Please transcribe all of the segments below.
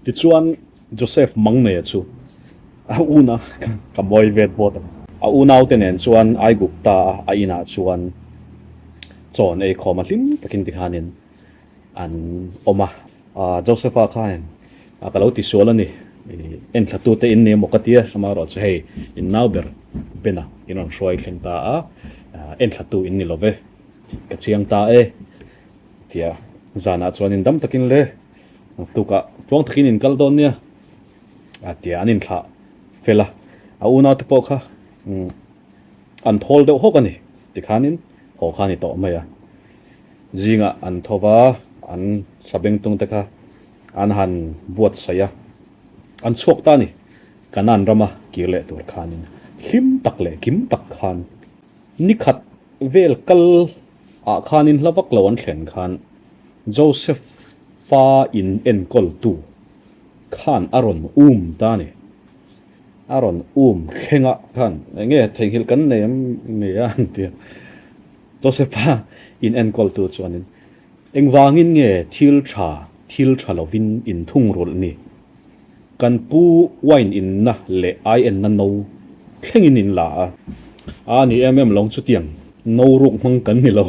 Tichuan Joseph Mangneia chu a una ka mawi vet bawt ang. A unaute nen chuan Aigupta a inah chuan chawn eikhawm a hlim takin tikhanin an awm a. Josepha khanin ka lo tisual a ni, enthlatute in ni emaw ka ti a, amaherawh chu hei in nau ber Bena in rawn hruai thleng ta a, enthlatu in ni lo ve tih ka chiang ta e tia zanah chuanin dam takin le Tukah tluang takin in kal dawn nia a tia an inthlah fel a, a unaute pawh kha an thawl deuh hawk a ni tikhanin haw kha a ni tawh mai a. Zingah an tho va, an sabengtung te kha an han buatsaih a, an chhuak ta a ni. Kanaan rama kir leh tur khanin hlim tak leh kim tak khan nikhat vel kal ah khanin hla vak lo an thlen khan Joseph fa in enkawltu khan a rawn um ta a ni. A rawn um thlengah khan eng nge theihnghilh kan nei em ni a an ti a. Joseph-a in enkawltu chuanin engvangin nge thil tha thil tha lovin in thungrulh ni? Kan pu wine inna leh ai enna no thlengin in la a. A ni em em lawng chutiang no ruk hmang kan ni lo.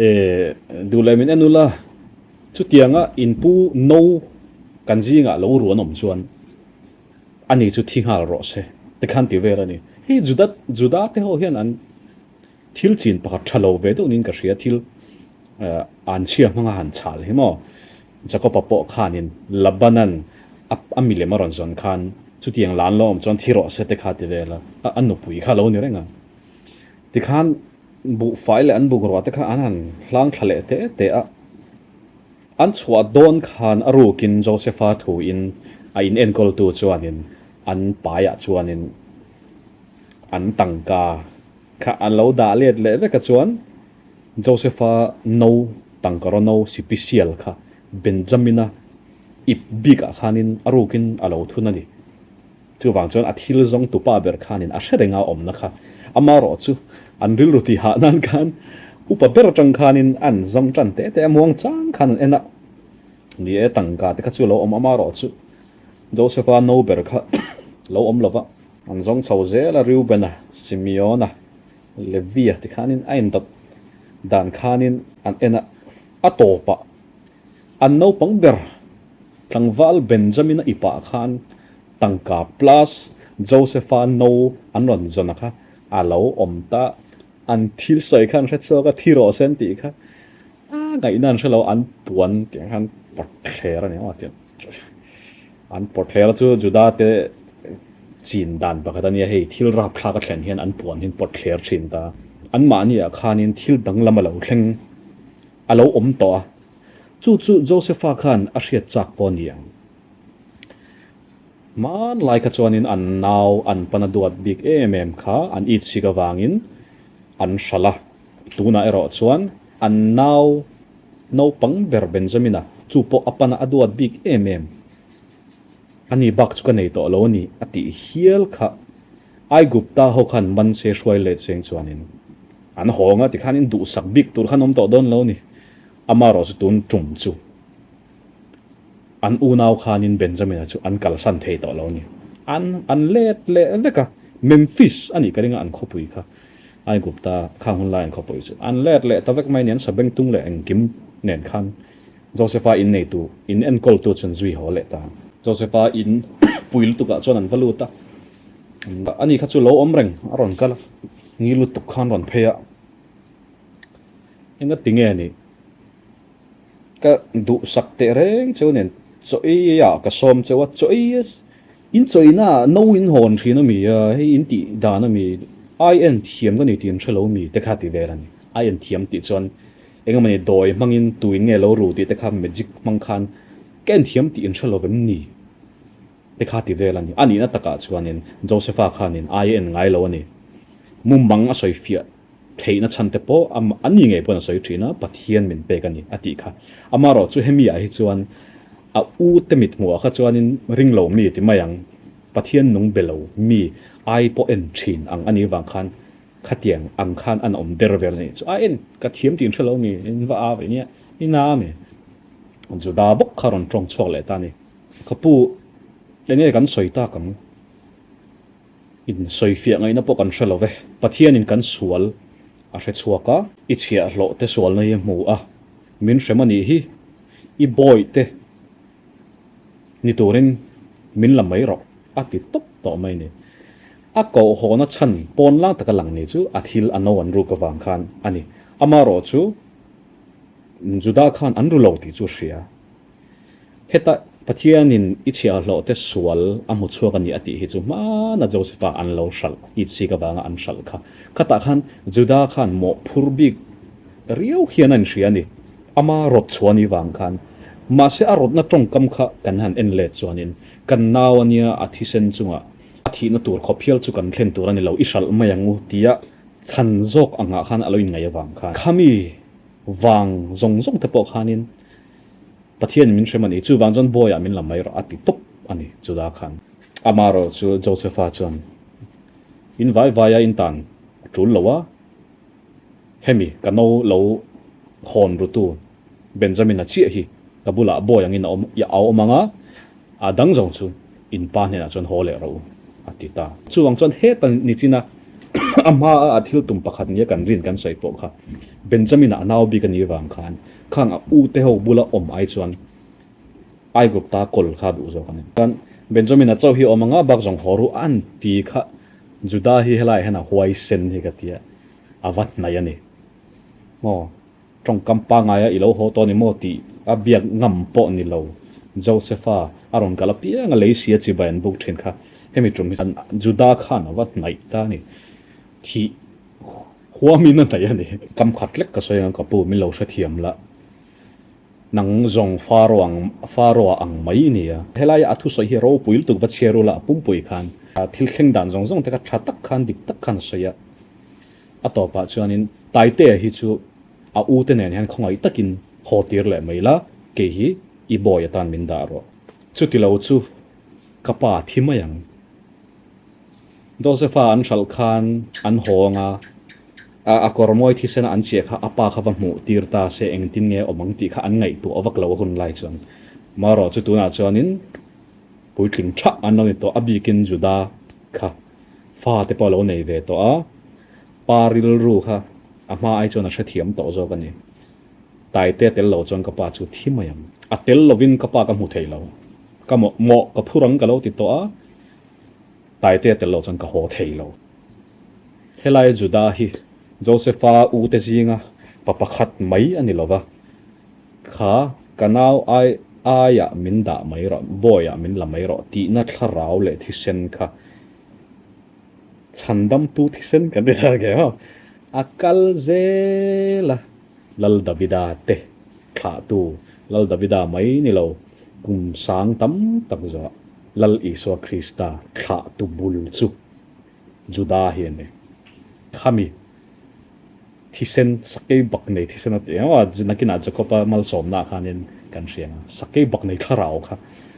E, duh leh min en ula, chutianga in pu no kan zingah lo ruan awm chuan ani chu thi nghal rawh se tikhan ti vel a ni. Hei Juda Juda te ho hian an Thil chin pakhat tha lo ve deuh niin ka hria, thil an chhia hmanga han chhal hi maw? Jakob-a pawh khanin Laban-a'n a milem a rawn zawn khan chutiang la an lo awm chuan thi rawh se te kha ti vel a, a nupui kha a lo ni reng a. Tikhan buhfai leh an bungrua te kha an han hlang thla leh te te a, an chhuah dawn khan a rukin Joseph-a thuin a in enkawltu chuanin an paiah chuanin an tangka Kha an lo dah let leh vek a chuan Joseph-a no tangkaraw no sipisial kha Benjamin-a ip bikah khanin a rukin a lo thun a ni. Chuvang chuan a thil zawng tupa ber khanin a hre reng a awmna kha amarawh chu an rilru tih hah nan khan upa ber atang khanin an zawng tan teh teh a muang chang khan an en a. Ni e, tangka te kha chu a lo awm amarawh chu Joseph-a no ber kha lo awm lo va. An zawng chho zel a, Reuben-a, Simeon-a, Levi-a ti khanin a indawt dan khanin an en a, a tawpah an naupang ber tlangval Benjamin-a ipah khan tangka plus Joseph-a no an rawn zawn a kha a lo awm ta, an thil sawi kha an hre chhuak a, thi rawh se an tih kha a ngaihna an hre lo, an puan tiang khan pawt thler a ni maw tiang. An pawtthler chu Juda te chin dan pakhat a nia, hei thil rapthlak a thlen hian an puan hian pawtthler thin ta. Anmahni ah khanin thil danglam a lo thleng a lo awm tawh a, chu chu Josepha khan a hriat chak pawh a ni ang. Hmanlai kha chuanin an nau an pana duat bik em em kha an itchik avangin an hralh a, tunah erawh chuan an nau Naupang ber Benjamin-a chu pawh a pana a duat bik em em. Ani bak chu ka nei tawh lo a ni a tih hial kha Aigupta ho khan man se hruai let seng chuanin an hawng a tikhanin duhsak bik tur khan awm tawh dawn lo a ni. Amaherawh chu tun tum chu an unau khanin Benjamin-a chu an kalsan thei tawh lo a ni. An an let leh vek a, Memphis a nih ka ring a an khawpui kha. Aigupta khang hun lai an khawpui chu an let leh ta vek mai ni, an sabeng tung leh engkim nen khan Josepha in neitu, in enkawltu chu an zui haw leh ta. Josepha in pui lutukah chuan an va lut a, ani kha chu lo awm reng a rawn kal a, ni lutuk khan rawn phei a, engati nge ni ka duhsak teh reng cheu nen chaw ei ah ka sawm cheu a, chaw ei In chawina no in hawn thin a mi a, hei in tih dan a mi, ai en thiam ka ni tih an hre lo mi te kha ti vel a ni. Ai en thiam tih chuan eng emawni dawi hmangin tuin nge lo ru tih te kha magic hmang khan ka en thiam tih an hre lo vem ni te kha ti vel a ni. A nihna takah chuanin Josepha khanin ai a en ngai lo a ni. Mumang a sawi fiah Theihna chhan te pawh a ni ngei pawn a sawi thin a, Pathian min pek a ni a tih kha. Amaherawh chu hemi ah hi chuan a u te mit hmuh ah kha chuanin ring lo mi ti mai ang, Pathian nung be lo mi ai pawh en thin ang a nih vang khan khatiang ang khan an awm der vel a nih chu. A en ka thiam tih in hre lo mi, in va a ve nia, i na a mi. Juda bawk kha rawn tawng chhuak leh ta a ni. Ka pu, enge kan sawi tak ang? In sawifiah ngaihna pawh kan hre lo ve. Pathianin kan sual a hre chhuak a. I chhiahhlawh te sualna hi a hmu a, min hrem a nih hi, i bawi te ni turin min la mai rawh, a ti tawp tawh mai a ni. A kohhawna chhan pawn lang taka lang ni chu a thil a no an ruk avang khan a ni. Amaherawhchu, Juda khan an ru lo tih chu a hria. Heta Pathianin i chhiahhlawhte sual a hmu chhuak a ni a tih hi chu hmana Josepha an lo hralh itsik avanga an hralh kha. Khatah khan Juda khan mawhphur bik riau hian a inhria a ni. Ama rawt chhuah ni vang khan. Mahse a rawtna tawngkam kha kan han en let chuanin kan nau a nia a thisen chungah a thihna tur khawp hial chu kan thlen tur a ni lo, i hralh mai ang u tia chhan zawk angah khan a lo inngaih avang khan khami vang zawng zawng te pawh khanin Pathian min hrem a ni, chuvang chuan bawiah min la mai rawh a ti tawp a ni Juda khan. Amaherawh chu Josepha chuan, In vai vaia in tan a tul lo a, hemi ka no lo hawn rutu Benjamin-a chiah hi ka bulah bawi angin a awm a awm ang a, a dang zawng chu in pa hnenah chuan haw leh rawh u a ti ta. Chuvang chuan heta nichina a hmaa a thil tum pakhat nia kan rin kan sawi pawh kha Benjamin-a a nau bik a nih vang khan Khang a u te ho bula awm ai chuan Aigupta kawl kha duh zawk a ni. Chuan Benjamin-a chauh hi awm anga bak zawng haw ru an ti kha Juda hi helaiah hian a huaisen hi ka ti a, a va hnaih a ni. Maw tawngkam pangaia i lo haw tawh a ni maw tih a biak ngam pawh ni lo. Josepha a rawn kal apiang a lei sia chibai an buk thin kha hemi tum hi Juda khan a va hnaih ta a ni. Thih Huamin a hnaih a ni. Kam khat lek ka sawi ang ka pu, min lo hrethiam la. Nang zawng Faro ang Faro-a ang mai i ni a. Helaia a thusawi hi ropui lutuk va chhiar ula a pumpui khan thil thleng dan zawng zawng te kha tha tak khan dik tak khan a sawi a. A tawpah chuanin Taitea hi chu a u te nen hian khawngaih takin haw tir leh mai la, kei hi i bawi atan min dah rawh. Chutilo chu ka pa thi mai ang. Josepha an hralh khan an hawng a, a kawr mawi thisena an chiah kha a pa kha va hmuh tir ta se engtin nge awm ang tih kha an ngaihtuah vak lo a hun lai chuan. Marawh chu tunah chuanin puitling tha an lo ni tawh, a bikin Juda kha fa te pawh a lo nei ve tawh a, pa rilru kha a hma ai chuan a hrethiam tawh zawk a ni. Taite a tel lo chuan ka pa chu thi mai ang. A tel lovin ka pa ka hmu thei lo, ka mawh ka phur ang ka lo ti tawh a. Taite a tel loh chuan ka haw thei lo. Helai Juda hi Josepha u te zinga pa pakhat mai a ni lo va, Kha ka nau ai aiah min dah mai rawh, bawiah min la mai rawh tihna thlarau leh thisen kha chhandamtu thisen kan ti ta nge maw? A kal zel a. Lal Davida te thlahtu Lal Davida mai ni lo, kum sang tam tak zawh Lal Isua Krista thlahtu bul chu Juda hi a ni. Khami thisen sakei bak nei thisen a ti eng a, nakinah Jakob-a malsawmnaah khanin kan hria ang a, sakei bak nei thlarau kha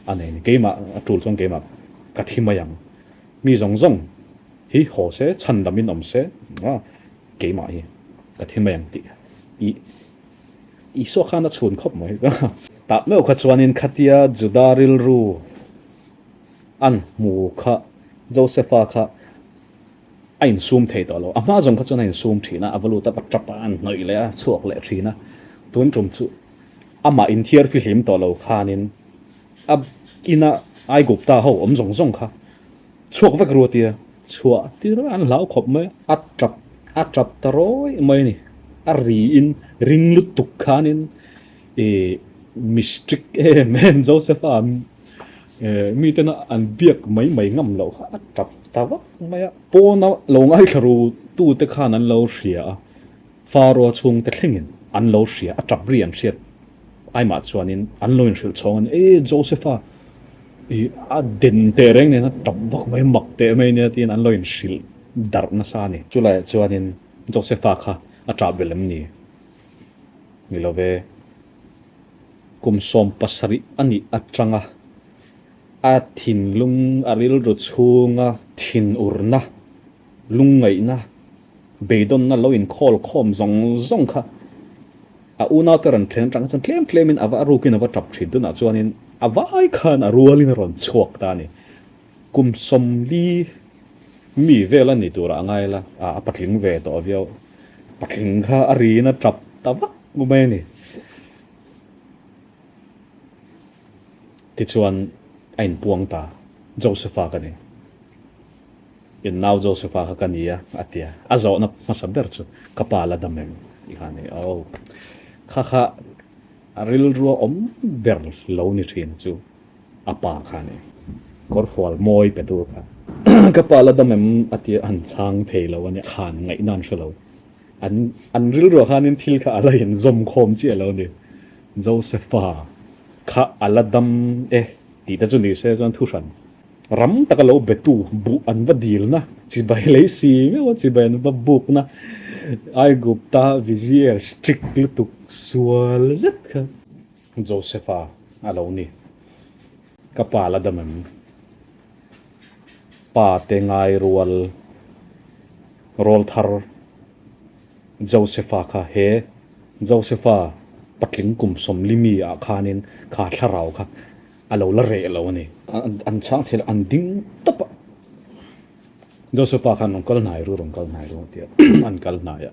a nei a ni. Keimah a tul chuan keimah ka thi mai ang. Mi zawng zawng hi haw se, chhandamin awm se, Keimah hi ka thi mai ang tih i Isua khan a chhun khawp mai. Tah meuh kha chuanin khatia Juda rilru an hmu kha Josepha kha a insum thei tawh lo. A hma zawng kha chuan a insum thin a, a va lut a, va tap a, an hnawih leh a, chhuak leh thin a. Tun tum chu amah inthiar fihlim tawh lo khanin a ina Aigupta ho awm zawng zawng kha Chhuak vek ru a tia. Chhuah tir an hlau khawp mai a. A tap a tap ta rawih mai a ni. A riin ring lutuk khanin ih mistrik em em Josepha miten an biak mai mai ngam loh kha a tap ta vak mai a. Pawna lo ngaithla ru tute khan an lo hria a. Faro chhungte thlengin an lo hria, a tap ri an hriat aimah chuanin an lo inhrilh chhawng a ni. E Josepha i a den teh reng nen a tap vak mai, mak teh mai nia tiin an lo inhrilh darh nasa a ni. Chulaiah chuanin Josepha kha a tap belh em ni? Ni lo ve. Kum 70 a nih atanga a thinlung a rilru chhunga thinurna Lungngaihna, beidawnna lo inkhawl khawm zawng zawng kha a unaute rawn thlen atang chuan tlem tlemin a va a rukin a va tap thin. Tunah chuanin A vai khan a rualin a rawn chhuak ta a ni. Kum 40 mi vel a ni turah a ngai la, a patling ve tawh viau. Patling kha a riin a tap ta vak mai a ni. Tichuan a inpuang ta, Josepha ka ni. In nau Josepha kha ka ni a, a ti a. A zawhna hmasa ber chu, Ka pa la dam em? tih kha a ni. Aw, kha kha a rilrua awm ber lo ni thin chu a pa kha a ni. Kawrfual mawi pe tu kha. Ka pa la dam em? a ti a, an chhang thei lo a nia. Chhan ngaihna an hre lo. An an rilruah khanin thil kha a la inzawm khawm chiah lo a ni. Josepha kha a la dam e tih te chu ni se chuan thuhran Ram taka lo betu buh an va dilna, chibai lei si meuh a chibai an va bukna Aigupta vizier strict lutuk sual zet kha Josepha a lo ni. Ka pa la dam em? Pa te ngai rual rawl thar Josepha kha he Josepha patling kum 40 mi ah khanin kha thlarau kha A lo la reh lo a ni. An chhang thei lo, an ding tawp a. Josepha khan rawn kal hnai ru, rawn kal hnai ru a ti a, an kal hnai a.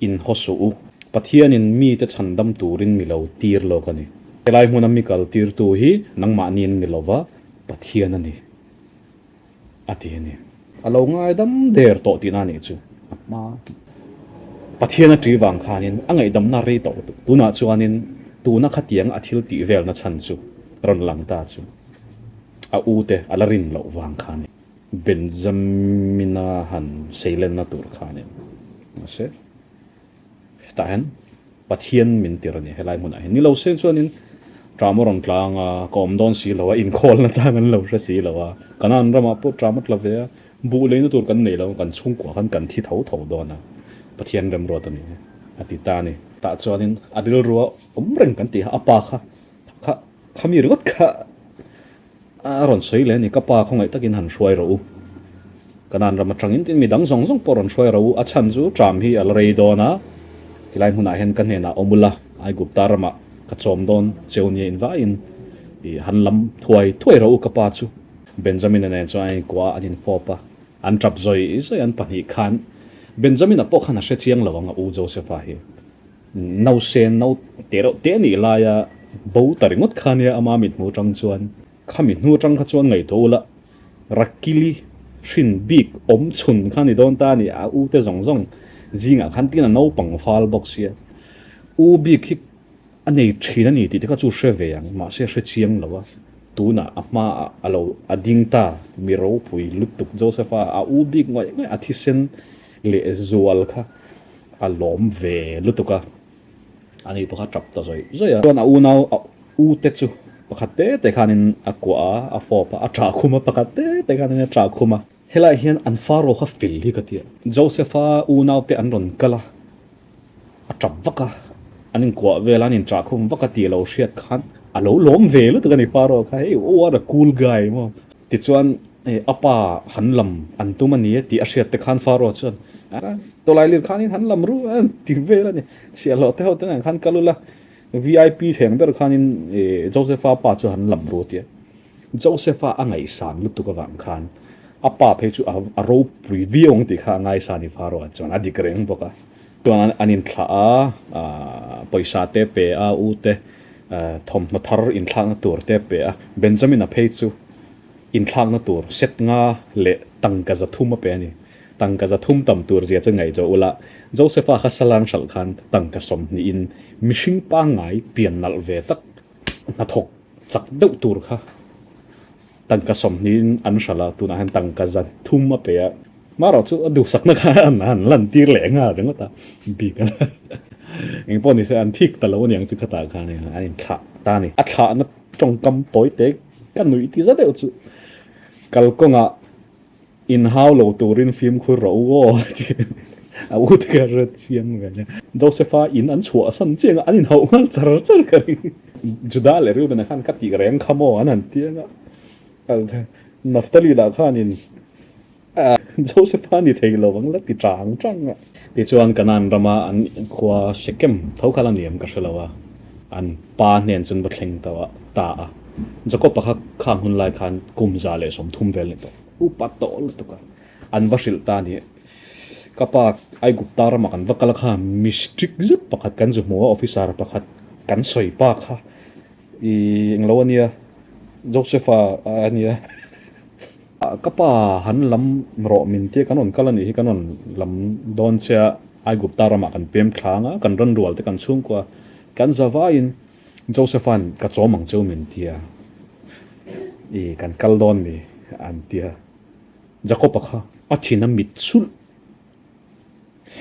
In haw suh u. Pathianin mite chhandam turin mi lo tir lawk a ni. Helai hmuna mi kal tirtu hi nangmahniin ni lova Pathian a ni. A ti a ni. A lo ngaidam der tawh tihna a nih chu. A hma Pathian a ṭi vang khanin a ngaihdamna rei tawh lutuk. Tunah chuanin tuna khatiang a thil tih velna chhan chu rawn lang ta chu a u te a la rin loh vang kha a ni. Benjamina han seilenna tur kha a ni. Mahse. Hetah hian Pathian min tir a ni helai hmunah hian. Ni lo se chuanin ṭam a rawn tlang a, ka awm dawn si lo a, inkhawlna chang an lo hre si lo a, Kanaan ramah pawh ṭam a tla ve a, buh leina tur kan nei lo, kan chhungkua khan kan thi tho tho dawn a, Pathian remruat a ni a ti ta a ni. Tah chuanin a rilrua awm reng kan tih kha a pa kha kha khami ringawt kha A rawn sawi leh a ni, ka pa khawngaih takin han hruai rawh u. Kanan ram atangin tin mi dang zawng zawng pawh rawn hruai rawh u. A chhan chu ṭam hi a la rei dawn a, tilai hmunah hian ka hnenah awm ula, Aigupta ramah ka chawm dawn cheu nia invaiin i han lam thuai thuai rawh u ka pa chu. Benjamina nen chuan an inkuah a, an infawp a, an ṭap zawi zawi an pahnih khan. Benjamina pawh khan a hre chiang lo ang a u Josepha hi. Nausen no te reuh te anih laia bo ta ringawt kha nia ama mithmu atang chuan khami hnu atang kha chuan ngaihtuah ula Rakili hrin bik awm chhun kha ni dawn ta a ni a u te zawng zawng zingah khan tin a naupang fal bawk sia u bik hi a nei thin a ni tih te kha chu hre ve ang mahse a hre chiang lo a tunah a hmaah a lo a ding ta mi ropui lutuk Joseph-a a u bik ngawih ngawih a thisen leh zual kha A lawm ve lutuk a, a ni pawh kha tap ta zawih zawih a. Chuan a unau a u te chu pakhat te te khanin a kuah a, a fawp a, a ṭah khum a, pakhat te te khanin a ṭah khum a. Helaiah hian an Faro kha fel hi ka ti a. Joseph-a unau te an rawn kal a, a ṭap vak a, an inkuah vel a, an inṭah khum vak a tih lo hriat khan a lo lawm ve lutuk a ni Faro kha, hei what a cool guy maw. Tichuan a pa han lam an tum a ni e tih a hriat te khan Faro chuan tawlailir khanin han lam ru a ti vel a ni. Chhiahhlawh te ho te nen khan kal ula VIP thleng ber khanin Josepha pa chu han lam ru a ti a. Josepha a ngaihsan lutuk avang khan a pa phei chu a ropui viau ang tih kha a ngaihsan i Faro chuan a dik reng bawk a. Chuan an inthlah a, pawisa te pe a, u te Thawmhnaw thar inthlakna tur te a pe a, Benjamin-a phei chu inthlakna tur set nga leh tangka 300 a pe a ni. Tangka 300 tam tur zia chu ngaihtuah ula, Josepha kha salan hralh khan tangka 20 in mihring pangngai pian nalh ve tak hnathawk chak deuh tur kha Tangka 20 in an hralh a, tunah hian tangka 300 a pe a. Marawh chu a duhsakna kha an han lantir leh nghal ringawt a, bik a. Eng pawh nise an thik ta lo aniang chu khatah khan an inthlah ta a ni. A thlahna tawngkam tawi te ka nuih ti za deuh chu kalkawngah Inhau lo turin fimkhur rawh u aw tiin a u te kha hre chiang ve nia. Josepha in an chhuah san chiang a, an inhauh nghal char char ka ring. Judah leh Reuben-a khan ka tih reng kha maw an han ti anga, Naphtali lah khanin Josepha ni thei lo ang la ti chang chang a. Tichuan Kanaan rama an khua Shechem tho kha la ni em ka hre lo a. An pa hnen chuan va thleng ta ta a. Jakob-a kha khang hun lai khan kum 130 vel ni tawh, upa tawh lutuk a, an va hrilh ta a ni. Ka pa Aigupta ramah kan va kal a kha mistrik zet pakhat kan zu hmu a, officer pakhat kan sawi pa kha i englo a nia, Joseph-a a nia. Ka pa han lam rawh min tia kan rawn kal a nih hi, kan rawn lam dawn che a, Aigupta ramah kan pem thlang a, kan rawn rual te kan chhungkua kan za vaiin Joseph-a'n ka chawm ang cheu min tia, i kan kal dawn mi an tia. Jakob-a kha a thin a mit sulh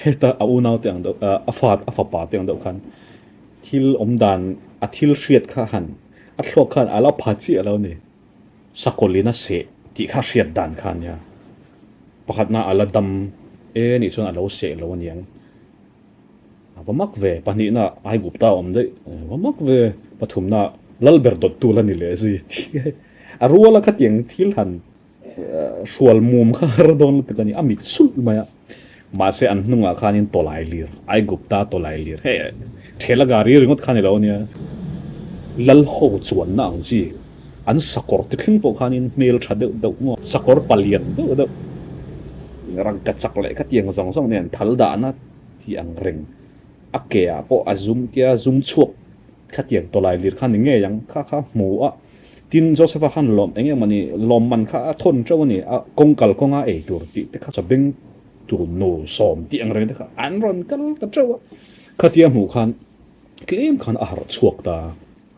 heta a unaute ang deuh, a fa a fapa te ang deuh khan thil awm dan a thil hriat kha han a thluak khan a la pha chiah lo a ni. Sakawlin a seh tih kha hriat dan kha a nia. Pakhatna a la dam e nih chuan a lo seh lo a niang. A va mak ve. Pahnihna Aigupta a awm daih. A va mak ve. Pathumna Lalber dawttu la ni leh zui. A ruala khatiang thil han hrual mum kha har dawn lutuk a ni. A mit sulh mai a. Mahse an hnungah khanin tawlai lir, Aigupta tawlai lir, hei thela gari ringawt kha ni lo ania, lal ho chuanna ang chi, an sakawr te thleng pawh khanin hmel tha deuh deuh maw, sakawr palian deuh deuh, rangka chak leh khatiang zawng zawng nen thal dahna tih ang reng, a ke ah pawh a zum tia zum chhuak khatiang tawlai lir kha ni ngei ang, kha kha hmu a. Tin, Joseph-a khan lawm eng emaw ni, lawmman kha a thawn teuh a ni, a kawng kal kawnga ei tur tih te kha chabeng tur nu sawm tih ang reng te kha an rawn kal ta teuh a. Khatia hmuh khan tlem khan a harh chhuak ta a,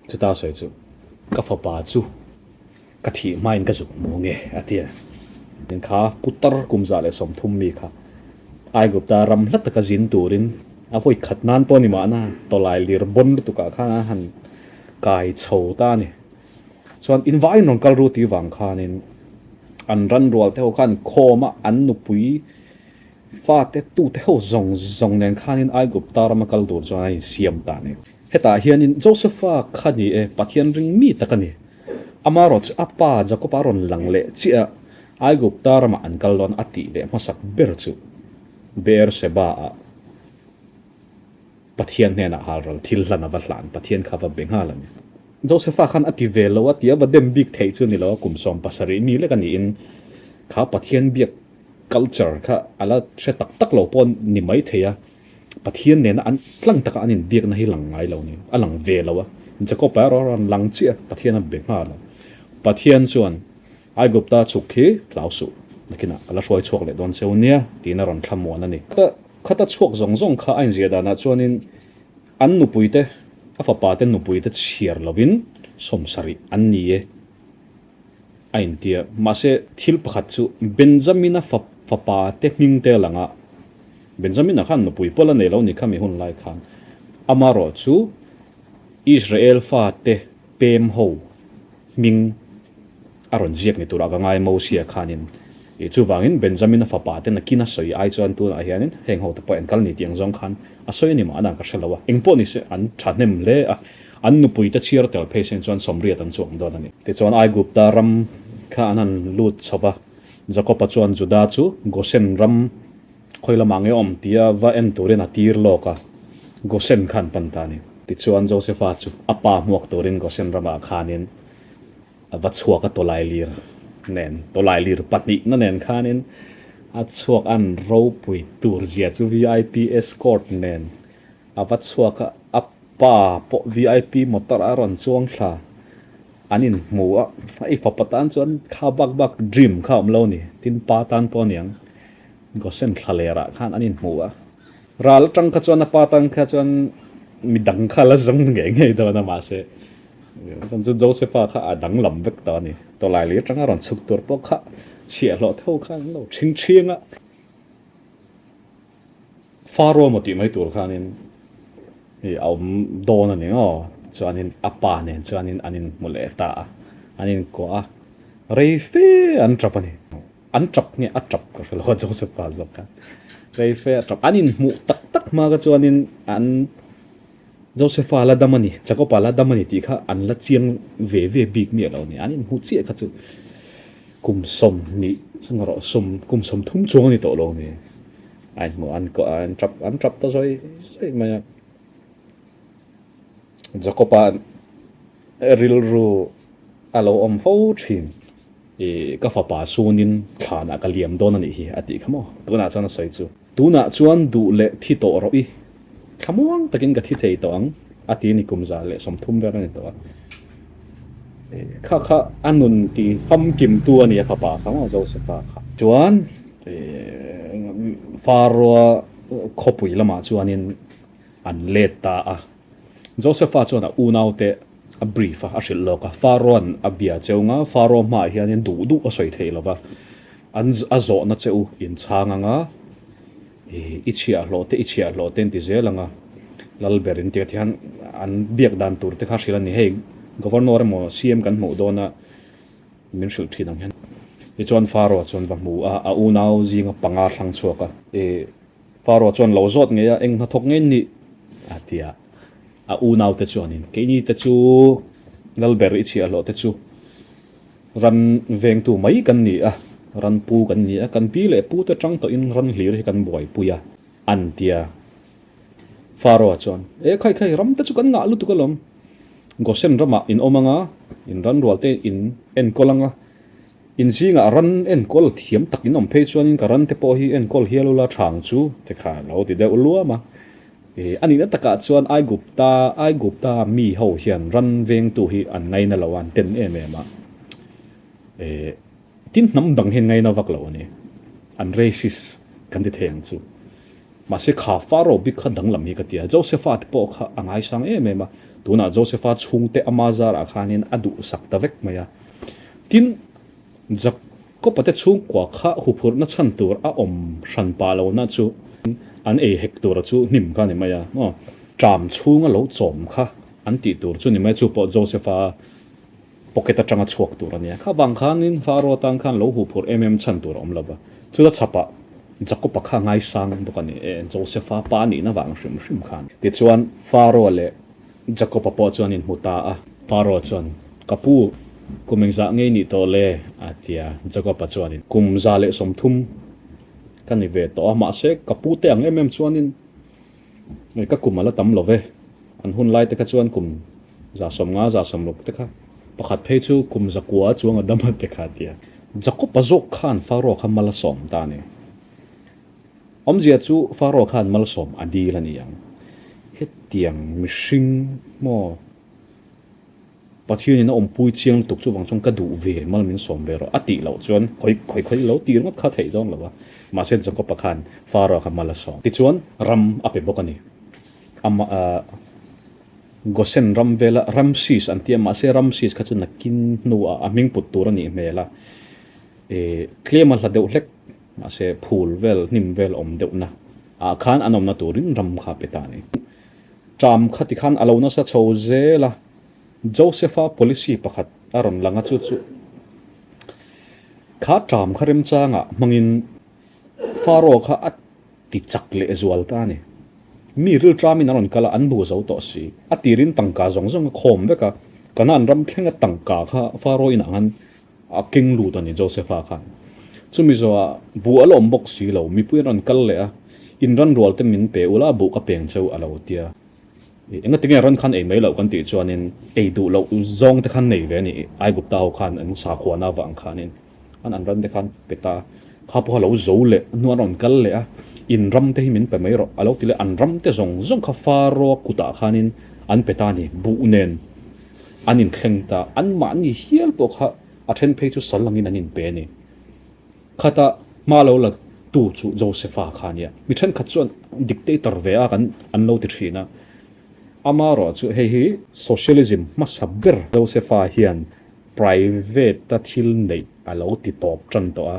chuta sawi chu ka fapa chu ka thih hmain ka zuk hmu nge a ti a. Tin, kha putar kum 130 mi kha Aigupta ram hla taka zin turin a vawi khat nan pawh a ni mahna tawlai lir bawn lutukah khan a han kai chho ta a ni. Chuan in vaiin rawn kal ru tih vang khanin an ran rual te ho khan khawm a, an nupui fate tute ho zawng zawng nen khanin Aigupta rama kal tur chuan an insiam ta a ni. Hetah hianin Josepha kha ni e, Pathian ring mi tak a ni. Amaherawh chu a pa Jakoba rawn lang leh chiah a, Aigupta ramah an kal dawn a tih leh hmasak ber chu Beer-seba-ah Pathian hnenah halral thil hlan a va hlan, Pathian kha va be nghal a ni. Josepha khan a ti ve lo a ti a, va dem bik theih chu ni lo a, kum 17 mi lek a niin kha Pathian biak culture kha a la hre tak tak lo pawh ni mai thei a, Pathian nena an tlang taka an inbiakna hi lang ngai lo ni, a lang ve lo a. Jacob-a erawh a rawn lang chiah a, Pathian a be nghal a. Pathian chuan Aigupta chhuk khi hlau suh, nakinah ka la hruai chhuak leh dawn cheu nia tiin a rawn thlamuan a ni. Khata chhuak zawng zawng kha a inziah danah chuanin an nupuite, a fapate nupuite chhiar lovin 70 an ni e a intia. Mahse, thil pakhat chu Benjamina fapate hming te a lang a, Benjamina khan nupui pawh la nei lo ni kha mi hun lai khan. Amaherawh chu Israel fate pem ho hming a rawn ziak ni turah ka ngai Mosia khanin ih chuvangin Benjamina fapa te nakin a sawi ai chuan tunah hianin heng ho te pawh an kal ni tih ang zawng khan a sawi a ni mah dan ka hre lo a, engpawh ni se an thahnem hle a, an nupui te chhiar tel phei sen chuan 80 an chuang dawn a ni. Tichuan Aigupta ram kha an han lut chho va, Jakoba chuan Juda chu Gosen ram khawi lamah nge awm tia va en turin a tir lawk a, Gosen kha an pan ta a ni. Tichuan Josefa chu a pa hmuak turin Gosen ramah khanin A va chhuak a tawlai lir nen, tawlai lir pahnihna nen khanin a chhuak an ropui tur zia chu vip escort nen a va chhuak a, a pa pawh vip motor a rawn chuang thla an inhmu a, i fapa tan chuan kha bak bak dream kha a awm lo a ni, tin pa tan pawh a niang Gosen thla lerah khan an inhmu a, ral atang kha chuan a pa tan kha chuan midang kha la zawng ngei ngei dawn a mahse Chuan chu Josepha kha a danglam vek tawh a ni. Tawlai lei atanga rawn chhuk tur pawh kha chhiahhlawh tho kha an lo ṭhing ṭhing a. Faro emaw tih mai tur khanin i a awm dawn a ni aw. Chuanin a pa nen chuanin an inhmu leh ta a, an inkuah a, rei fe an ṭap a ni. An ṭap nge a ṭap ka hre lo a Josepha zawk khan rei fe a ṭap. An inhmuh tak tak hma kha chuanin an. Josepha la dam a ni, Jakoba la dam a ni tih kha an la chiang ve ve bik miah lo a ni. An inhmu chiah kha chu kum 20 erawh sawm kum 30 chuang a ni tawh lo a ni. A inhmu an an tap an tap ta zawi zawi mai a. Jakob-a rilru a lo awm fo thin. I ka fapa sunin thlanah ka liam dawn a nih hi a tih kha maw? Tunah chuan a sawi chu. Tunah chuan duh leh thi tawh rawh i thlamuang takin ka thi thei tawh ang a ti ni kum 130 vel a ni tawh a. Kha kha a nun ti famkimtu a ni a fapa kha maw Josepha kha. Chuan Faroa khawpui lamah chuanin an let ta a. Josepha chuan a unaute a brief a, a hrilh lawk a. Faroa'n a bia cheu nga, Faro hmaah hianin duh duh a sawi thei lo va, an a zawhna che u inchhang anga, i chhiahhlawh te i chhiahhlawh te an ti zel anga, Lalber in tia tihian an biak dan tur te kha hrilh a ni. Hei Governor emaw CM kan hmuh dawna min hrilh thin ang hian. Tichuan Faro chuan va hmu a, a unau zinga panga thlang chhuak a. I Faro chuan lo zawt ngei a, eng hnathawk ngei nih? a ti a. A unaute chuanin, Keini te chu Lalber i chhiahhlawh te chu ran vengtu mai kan ni a, ran pu kan ni a, kan pi leh pu te tang tawhin ran hlir hi kan buaipui a, an ti a. Faro chuan, E khai khai, ram te chu kan ngah lutuk alawm. Gosen ramah in awm anga, in ran rual te in enkawl anga, in zingah ran enkawl thiam tak in awm phei chuanin ka ran te pawh hi enkawl hial ula thang chu te kha lo ti deuh luam a. E, a nihna takah chuan Aigupta, Aigupta mi ho hian ran vengtu hi an ngaina lo a, an ten em em a. E, tin hnam dang hian ngaina vak lo a ni. An racist kan ti thei ang chu. Mahse kha Faro bik kha danglam hi ka ti a, Josepha te pawh kha a ngaisang em em a, tunah Josepha chhungte ama zarah khanin a duhsak ta vek mai a. Tin, Jakob-a te chhungkua kha huphurhna chhan tur a awm hran pah lohna chu an ei hek tura chu hnim kha a ni mai a, maw? Ṭam chhunga lo chawm kha an tih tur chu ni mai a, chu pawh Josepha pocket atanga chhuak tur a nia. Kha vang khanin Faro atan khan lo huphurh em em chhan tur a awm lo va. Chuta chhapah Jakob-a kha ngaisang bawk a ni e, Josepha pa nihna vang hrim hrim khan. Tichuan Faro leh Jakob-a pawh chuan inhmu ta a. Faro chuan, Ka pu, kum engzah ngei nih tawh le? a ti a. Jakob-a chuanin, Kum 130 ka ni ve tawh a, mahse ka pu te ang em em chuanin ka kum a la tam lo ve. An hun lai te kha chuan kum 150, 60 te kha pakhat phei chu kum 900 chuang a dam a te kha a ti a. Jakob-a zawk khan Faro kha mal a sawm ta a ni. Awmzia chu Faro khan malsawm a dil a ni ang. Hetiang mihring maw Pathianin a awmpui chiang lutuk chuvang chuan ka duh ve mal min sawm ve rawh a tih loh chuan khawi khawi khawi lo tir ngawt kha theih dawn lo a. Mahse Jakob-a khan Faro kha mal a sawm. Tichuan ram a pe bawk a ni. Amah Gosen ram vela Ramses an ti a, mahse Ramses kha chu nakin hnuah a hming put tur a nih hmel a. Tlem a hla deuh hlek Mahse phul vel, hnim vel awm deuhna ah khan an awmna turin ram kha pe ta a ni. Ṭam kha tikhan a lo nasa chho zel a, Joseph-a policy pakhat a rawn lang a, chu chu kha ṭam kha remchangah hmangin Pharaoh kha a ti chak leh zual ta a ni. Mi rilṭamin an rawn kal a, an bu zo tawh si. A tirin tangka zawng zawng a khawm vek a, Kanaan ram thlenga tangka kha Pharaoh inah khan A keng lut a ni Josepha khan. Chumi zawhah buh a la awm bawk si lo, mipui an rawn kal leh a, in ran rual te min pe ula buh ka peng cheu a lo tia. Engati nge ran khan ei mai loh kan tih chuanin ei duh loh zawng te khan nei ve a ni, Aigupta ho khan an sakhuana avang khanin an an ran te khan pe ta. Kha pawh a lo zo leh hnu an rawn kal leh a, in ram te hi min pe mai rawh a lo ti leh, an ram te zawng zawng kha Faro kutah khanin an pe ta a ni, buh nen. An inthleng ta, anmahni hial pawh kha a then phei chu sal angin an inpe a ni. Khata hma lo la tu chu Josepha kha a nia. Mi thenkhat chuan dictator ve a kan an lo ti thin a. Amaherawh chu hei hi socialism hmasa ber Josepha hian private a thil neih a lo ti tawp tan tawh a,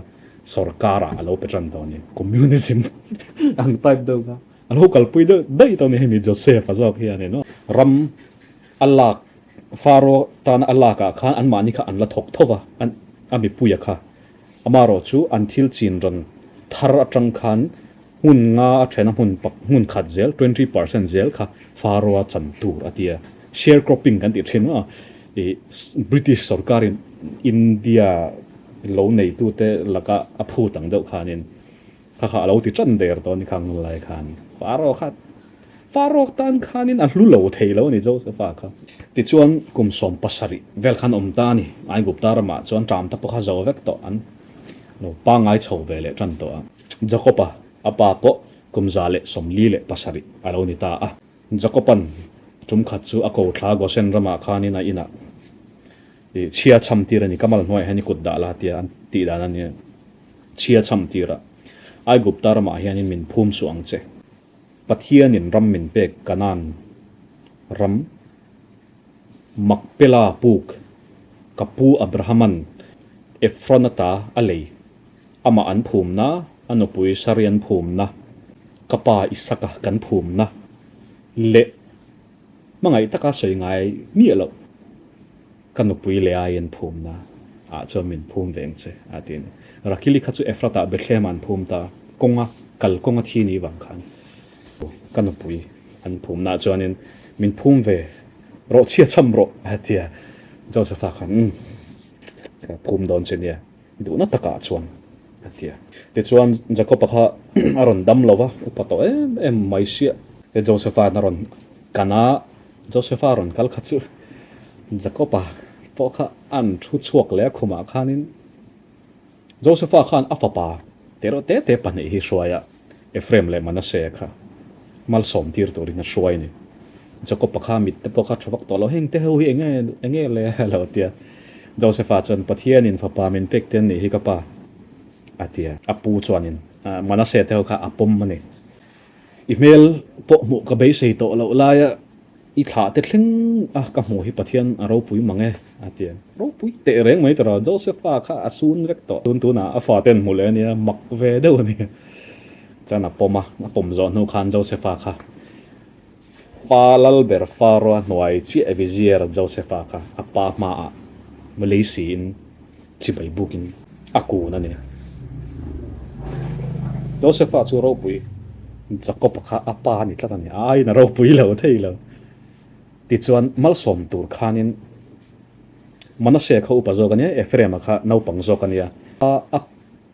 sorkarah a lo pe tan tawh a ni. Communism ang type deuh kha a lo kalpui deuh daih tawh a ni hemi Josepha zawk hian emaw ram A lak, Faro tana a lakah khan anmahni kha an la thawk tho va, an, a mipuia kha. Amaherawh chu an thil chin rawn thar atang khan hmun nga a then a hmun pak, hmun khat zel, 20% zel kha Faro-a chan tur a ti a. Share cropping kan tih thin a, ih, British sorkarin India lo neitute laka a phut ang deuh khanin kha kha a lo ti tan der tawh a ni khang lai khan. Faro kha. Pharaoh tan khanin a hlu lo thei lo a ni Josepha kha. Tichuan kum 70 vel khan awm ta a ni. Aigupta ramah chuan ṭam te pawh kha zo vek tawh an lo pangngai chho ve leh ṭan tawh a. Jakoba a pa pawh kum 147 a lo ni ta a. Jakoban ṭum khat chu a ko thla Gosen ramah khanin a inah ih chhia chham tir a ni, ka mal hnuaiah hian i kut dah la tia an tih dan a nia. Chhia chham tir a, Aigupta ramah hianin min phum suh ang che. Pathianin ram min pek Kanaan ram Makpela puk ka pu Abrahaman Ephron ata a lei amah an phumna, a nupui Sari an phumna, ka pa Isaka kan phumna leh hmangaih taka sawi ngai miah loh ka nupui Leai an phumna ah chuan min phum ve ang che a ti a ni. Rakili kha chu Efratah Bethlehem ah an phum ta, kawnga kal kawnga thi ni vang khan ka nupui an phumna ah chuanin min phum ve rawh chhia chham rawh a ti a, Josepha khan umm ka phum dawn che nia. Duhna takah chuan a ti a. Tichuan Jakob-a kha a rawn dam lo va, upa tawh em em mai siah. Te Joseph-a'n a rawn kan a, Joseph-a rawn kal kha chu Jakob-a pawh kha an thu chhuak leh a khumah khanin Joseph-a khan a fapa te erawh te te pahnih hi hruai a, Ephraim leh Manasseh kha malsawm tir turin a hruai a ni. Jakob-a kha mit te pawh kha tha vak tawh lo, heng te ho hi enge enge le a lo ti a. Joseph-a chuan, Pathianin fapa min pek te an nih hi ka pa, a ti a. A pu chuanin Manasseh te ho kha a pawm a ni. I hmel pawh hmuh ka beisei tawh loh laia I thlah te thleng a ka hmuh hi Pathian a ropui mang e, a ti a. Ropui teh reng mai tawh a, Josepha kha a sun vek tawh. Tun tunah a fate an hmu leh a nia, mak ve deuh a ni. Chuan a pawm a, a pawm zawh hnu khan Josepha kha fa lal ber Pharaoh-a hnuai chiah vizier Josepha kha a pa hmaah lei siin chibai bukin a kun a ni. Josepha chu ropui Jakob-a kha a pa a ni tlat a ni, a aiin a ropui lo thei lo. Tichuan malsawm tur khanin Manasseh kha upa zawk a nia, Ephraim-a kha naupang zawk a nia. A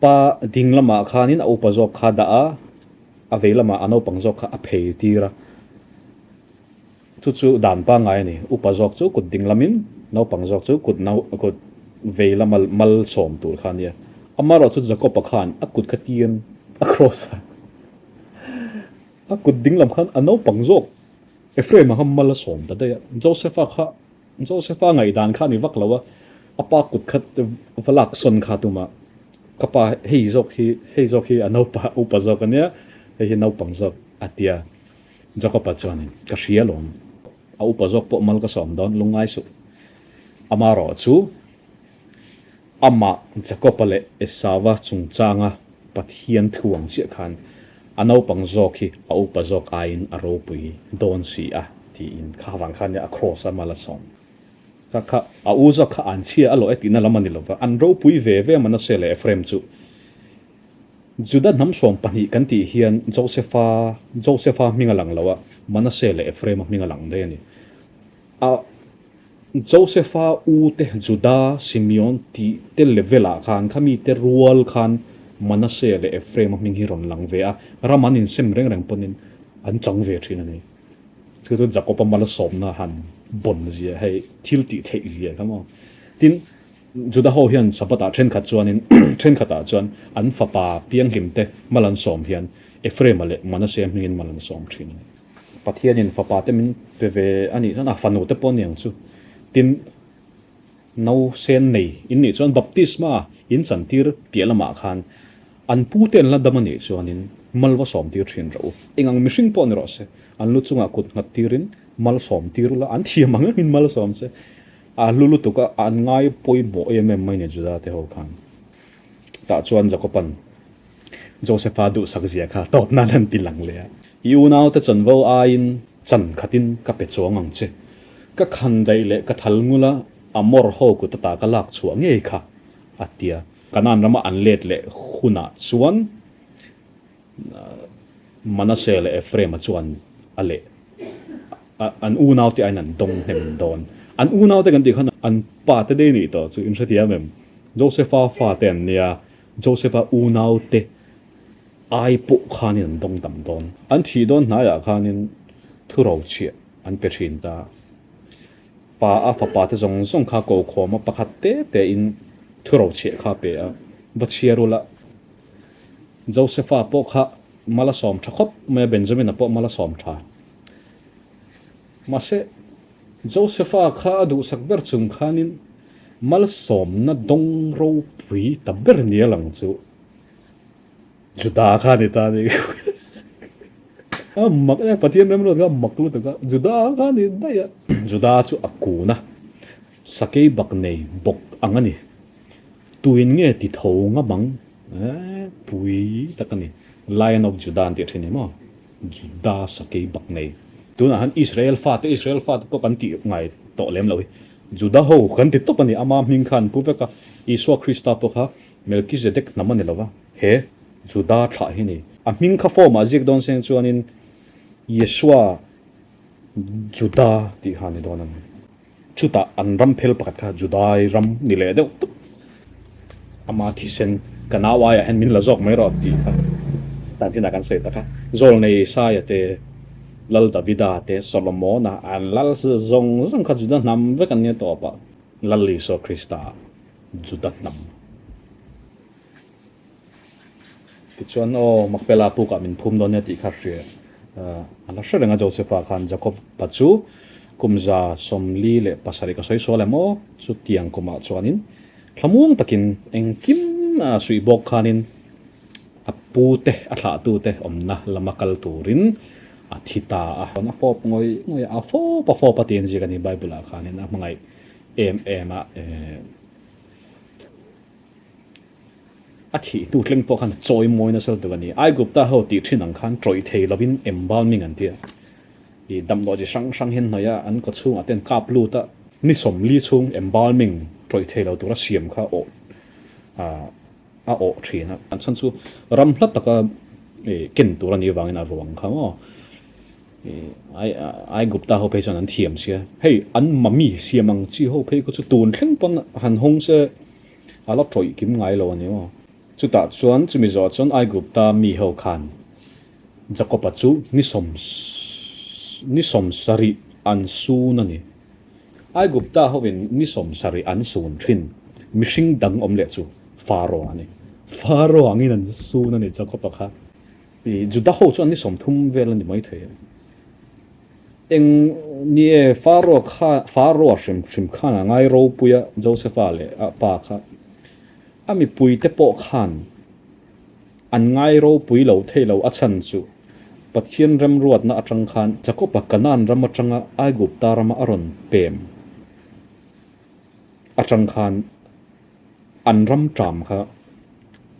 pa ding lamah khanin a upa zawk kha dah a, a vei lamah a naupang zawk kha a phei tir a. Chu chu dan pangngai a ni. Upa zawk chu kut ding lamin, naupang zawk chu kut nau kut vei lama malsawm tur kha a nia. Amaherawhchu Jakob-a khan a kut kha tiin a cross a. A kut ding lam khan a naupang zawk Ephraim-a kha mal a sawm ta daih a. Joseph-a kha Joseph-a ngaihdan kha a ni vak lo a, a pa kut kha va lak sawn kha tum a, ka pa hei zawk hi hei zawk hi a naupa upa zawk a nia, hei hi naupang zawk a tia. Jakob-a chuanin, Ka hria alawm. A upa zawk pawh mal ka sawm dawn, lungngai suh. Amaherawh chu, amah Jakob-a leh Esau-a chungchanga Pathian thu ang chiah khan a naupang zawk hi a upa zawk aiin a ropui dawn si a, tiin kha vang khan a kraws a mal a sawm. Kha kha a u zawk kha an chhia a lawh e tihna lam a ni lo va, an ropui ve ve Manasseh leh Ephraim chu. Juda hnam 12 kan tih hian Josepha, Josepha hming a lang lo a, Manasseh leh Ephraim-a hming a lang daih a ni. A Josepha u te Juda, Simeon tih te level ah khan kha mite rual khan Manasseh leh Ephraim-a hming hi rawn lang ve a, ram an insem reng reng pawhin an chang ve thin a ni. Chu chu Jakob-a malsawmna han bawn zia hei thil tih theih zia kha maw. Tin, Juda ho hian Sabbath ah thenkhat chuanin thenkhatah chuan an fapa pianghlim te mal an sawm hian Ephraim-a leh Manasseh hmingin mal an sawm thin a ni. Pathianin fapa te min pe ve a nih chuan a fanu te pawh a ni ang chu. Tin, nausen nei in nih chuan baptisma in chantir piah lamah khan an pu te an la dam a nih chuanin mal va sawm tir thin rawh u. Eng ang mihring pawh ni rawh se, an lu chungah kut nghat tirin mal sawm tir ula, an thiam ang engin mal sawm se. A hlu lutuk a, an ngai pawimawh em em mai ni Juda te ho khan. Tah chuan Jakoban Josepha duhsak zia kha tawp nan an ti lang leh a. I unaute chanvo aiin chan khatin ka pe chuang ang che. Ka khan daih leh ka thal ngul a, Amor ho kut ata ka lak chhuah ngei kha, a ti a. Kanaan rama an let leh hunah chuan Manasseh leh Ephraim-a chuan a leh an unaute aiin an dawng hnem dawn. An unaute kan tih khan an pate daih nih tawh chu in hrethiam em? Joseph-a fate an nia, Joseph-a unaute ai pawh khanin an dawng tam dawn. An thih dawn hnaiah khanin. Thurochhiah an pe thin ta. Pa a fapa te zawng zawng kha ko khawm a pakhat te te in thurochhiah kha a pe a, va chhiar ula. Josepha pawh kha mal a sawm tha khawp mai a, Benjamina pawh mal a sawm tha. Mahse, Josepha kha a duhsak ber chung khanin malsawmna dawng ropui ta ber nia lang chu. Juda kha a ni ta a ni. A mak e, Pathian remruat kha a mak lutuk a, Juda kha a ni daih a. Juda chu a kun a, sakei bak nei bawk ang a ni. Tuin nge ti tho ngam ang? Eh, pui tak a ni. Lion of Judah an tih thin ni maw? Juda sakei bak nei. Tunah han Israel fate, Israel fate pawh kan tih ngai tawh lem lo hi. Juda ho kan ti tawp a ni, ama hming kha an pu vek a. Isua Krista pawh kha Melkizedek hnam a ni lo va, he Juda thlah hi ni. A hming kha form ah ziak dawn seng chuanin Yeshua Juda tih kha a ni dawn a ni. Chutah an ram phel pakhat kha Judai ram ni leh deuh tawp. Ama thisen ka nau aiah hian min la zawk mai rawh tih kha tan chinah kan sawi tak a. Zawlnei Isaia te, Lal Davida te, Solomona an lal zawng zawng kha Juda hnam vek an nia tawpah Lal Isua Krista ah. Juda hnam. Tichuan, Aw, Makpela pukah min phum dawn nia tih kha hria a la hre reng a, Josefa khan Jakob-a chu kum 47 ka sawi sual em aw, chutiang kumah chuanin thlamuang takin engkim a suih bawk khanin a pute, a thlahtute awmna lama kal turin a thi ta a. A fawp ngawih ngawih a, a fawp a fawp a tiin ziak a ni Bible-ah khanin a hmangaih em em a, a thih hnu thleng pawh khan a chawi mawi nasa lutuk a ni. Aigupta ho tih thin ang khan tawih thei lovin embalming an ti a, ih damdawi chi hrang hrang hian hnawih a, an kaw chhungah te an kap lut a, ni 40 chhung embalming tawih thei lo tura siam kha awh ah a awh thin a, an chhan chu ram hla taka ih ken tur a nih avangin a ruang kha maw. Aigupta ho phei chuan an thiam sia, hei an mummy siam ang chi ho phei khaw chu tun thleng pawn han hawng se a la tawih kim ngai lo a ni maw. Chutah chuan chumi zawh chuan Aigupta mi ho khan Jakoba chu ni sawm ni 70 an sun a ni. Aigupta hovin ni 70 an sun thin mihring dang awm leh chu Pharaoh a ni. Pharaoh angin an sun a ni Jakoba kha. I Juda ho chuan ni 30 vel a ni mai thei a. Eng ni e Pharaoh kha Pharaoh hrim hrim khan a ngai ropui a Josepha leh a pa kha a mipui te pawh khan an ngai ropui lo thei lo a chhan chu Pathian remruatna atang khan Jakob-a Kanaan ram atanga Aigupta rama a rawn pem atang khan An ram ṭam kha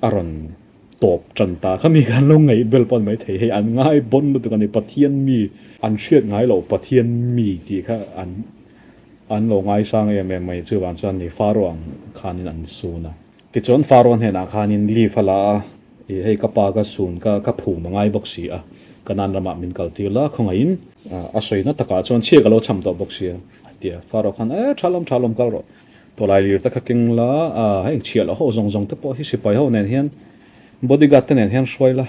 a rawn tawp ṭan ta. Khami kha an lo ngaih bel pawh a ni maithei. Hei an ngai bawn lutuk a ni. Pathian mi an hriat ngai loh Pathian mi tih kha an an lo ngaisang em em mai. Chuvang chuan ni Pharaoh ang khanin an sun a. Tichuan Pharaoh hnenah khanin leave a la a, ih hei ka pa ka sun ka ka phum a ngai bawk si a, Kanaan ramah min kaltir la khawngaihin a sawina takah chuan chhia ka lo cham tawh bawk sia a ti a. Pharaoh khan e ṭha lawm ṭha lawm kal rawh. Tawlai lir te kha keng la, heng chhiah loh ho zawng zawng te pawh hi sipai ho nen hian bodyguard te nen hian hruai la,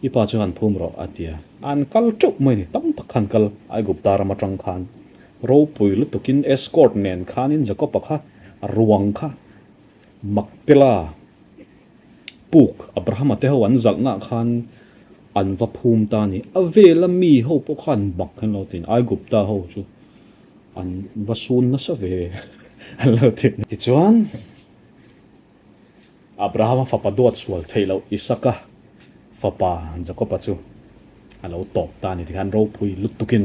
i pa chu han phum rawh a ti a. An kal teuh mai a ni, tam tak khan kal Aigupta ram atang khan ropui lutukin escort nen khanin Jakob-a kha ruang kha Makpela puk Abrahama te ho an zalhna ah khan an va phum ta a ni. A vela mi ho pawh khan mak an lo ti a ni, Aigupta ho chu. An va sun nasa ve an lo ti. Tichuan, Abrahama fapa duat sual theih loh Isaka fapa Jakoba chu a lo tawp ta a ni tikhan ropui lutukin.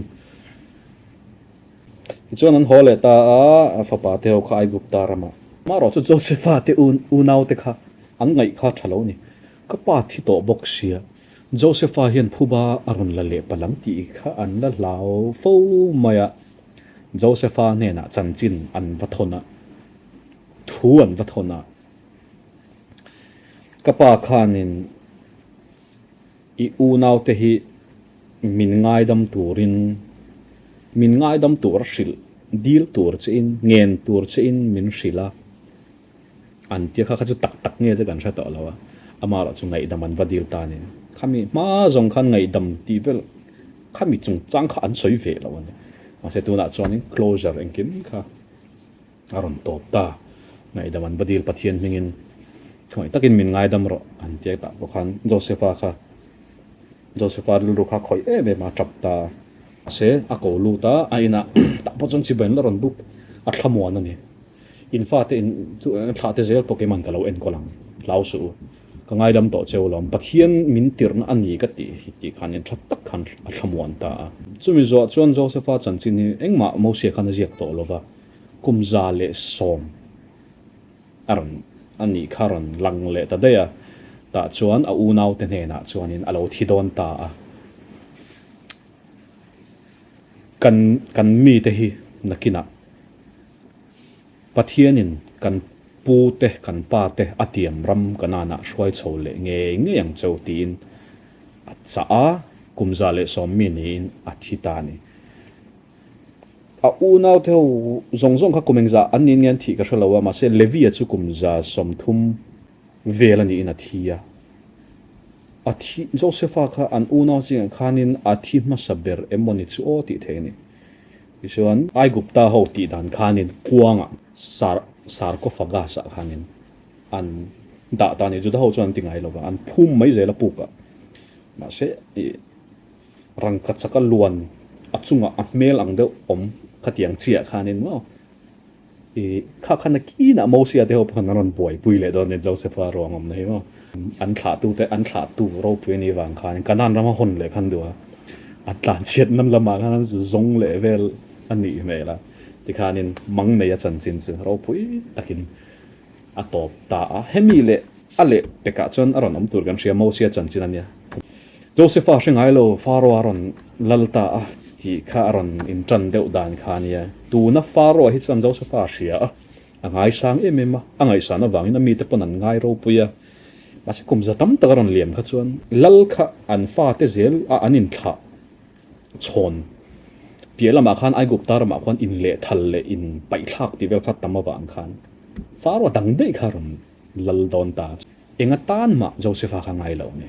Tichuan an haw leh ta a, a fapa te ho kha Aigupta ramah. Amaherawh chu Josefa te unau te kha an ngaih kha tha lo a ni. Ka pa thi tawh bawk sia, Josefa hian phuba a rawn la leh palh ang tih kha an la hlau fo mai a, Josefa hnenah chanchin an va thawn a, thu an va thawn a, Ka pa khanin i unaute hi min ngaidam turin, min ngaidam tur a hrilh, dil tur chein, ngen tur chein min hrilh a. An tia kha kha chu tak tak nge chu kan hre tawh lo a, amah erawh chu ngaihdam an va dil ta a ni. Khami hma zawng khan ngaihdam tih vel Khami chungchang kha an sawi ve lo a ni. Mahse tunah chuanin closure engkim kha a rawn tawp ta. Ngaihdam an va dil Pathian hmingin khawngaih takin min ngaidam rawh an ti a tah pawh khan Josepha kha Josepha rilru kha khawih em em a tap ta. Mahse a ko lut a, a inah tah pawh chuan chibai an la rawn buk a thlamuan a ni. In fate in chu thlah te zel pawh keiman ka lo enkawl ang, hlau suh u. Ka ngaidam tawh cheu lawm, Pathian min tirhna a ni ka tih hi tih khan in tha tak khan a thlamuan ta a. Chumi zuah chuan Josepha chanchin hi engmah Mosia khan a ziak tawh lova, kum 110 a rawn a nih kha rawn lang leh ta daih a, tah chuan a unaute hnenah chuanin a lo thi dawn ta a. Kan kan mite hi nakinah Pathianin kan pu te, kan pa te a tiam ram Kanaan ah hruai chho leh ngei ngei ang cheu tiin a chah a, kum 110 mi niin a thi ta a ni. A unau te ho zawng zawng kha kum engzah an niin nge an thih ka hre lo a, mahse Levi-a chu kum 130 vel a niin a thi a. A thi, Josepha kha an unau zingah khanin a thi hmasa ber em maw ni chu aw tih theih a ni. Tichuan, Aigupta ho tih dan khanin kuangah sar sarcophagus ah khanin an dah ta a ni. Juda ho chuan an ti ngai lo va, an phum mai zel a pukah. Mahse, ih rangkachaka luan a chungah a hmel ang deuh awm khatiang chiah khanin maw I kha khan a kinah Mosia te ho pawh khan an rawn buaipui leh dawn a ni, Josepha ruang awmna hi maw. An thlahtute, an thlahtu ropui a nih vang khan Kanaan rama hawn leh khan duh a, an tlanchhiatna lamah khan an zu zawng leh vel a nih hmel a. Tikhanin mang neia chanchin chu ropui takin a tawp ta a. Hemi leh a leh pekah chuan a rawn awm tur kan hria, Mosia chanchin a nia. Josepha hre ngai lo, Pharaoh a rawn lal ta a tih kha a rawn inṭan deuh dan kha a nia. Tuna Pharaoh hi chuan Josepha a hria a, a ngaisang em em a, a ngaihsan avangin a mite pawn an ngai ropui a. Mahse kum za tam tak a rawn liam kha chuan lal kha an fate zel a an inthlah chhawn piah lamah khan Aigupta ramah khuan inlehthal leh inpaihthlak tih vel kha tam avang khan Pharaoh dang daih kha a rawn lal dawn ta. Enga tan mah Josepha kha ngai lo a ni.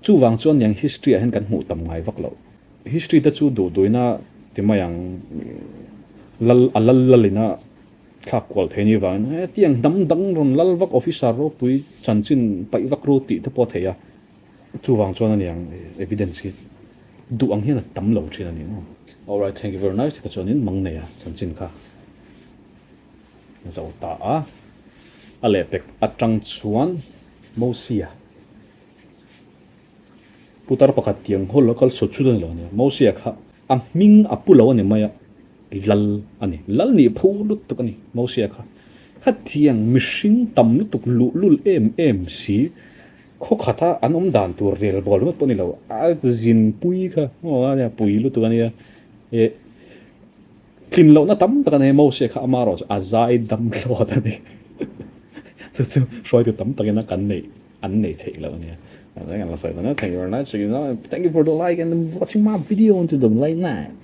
Chuvang chuan niang history ah hian kan hmuh tam ngai vak loh. History te chu duh duhina ti mai ang lal a lal lalina thlak kual thei ni vangin hetiang hnam dang rawn lal vak officer ropui chanchin paih vak ru tih te pawh a thei a. Chuvang chuan a niang evidence hi duh ang hian a tam lo thin a ni maw. Alright thank you very nice tika chuanin mang neia chanchin kha. Zo ta a, a lehpek atang chuan Mosia putar pakhat tiang hawl a kal chhut chhut a ni lo ania, Mosia kha a hming a pu lo a ni mai a, lal a ni, lal nih phu lutuk a ni Mosia kha, khatiang mihring tam lutuk luhlul em em si khaw khata an awm dan tur rel bawl ringawt pawh a ni lo, a zinpui kha aw a nia pui lutuk a nia, eh. Tlin lohna tam tak a nei a, Mose kha ama erawh chu a zai dam thlawt a ni. Chu chu hruaitu tam takin a kan neih an nei theih loh a nia. Thank you very much. Thank you for the like and watching my video until the late night.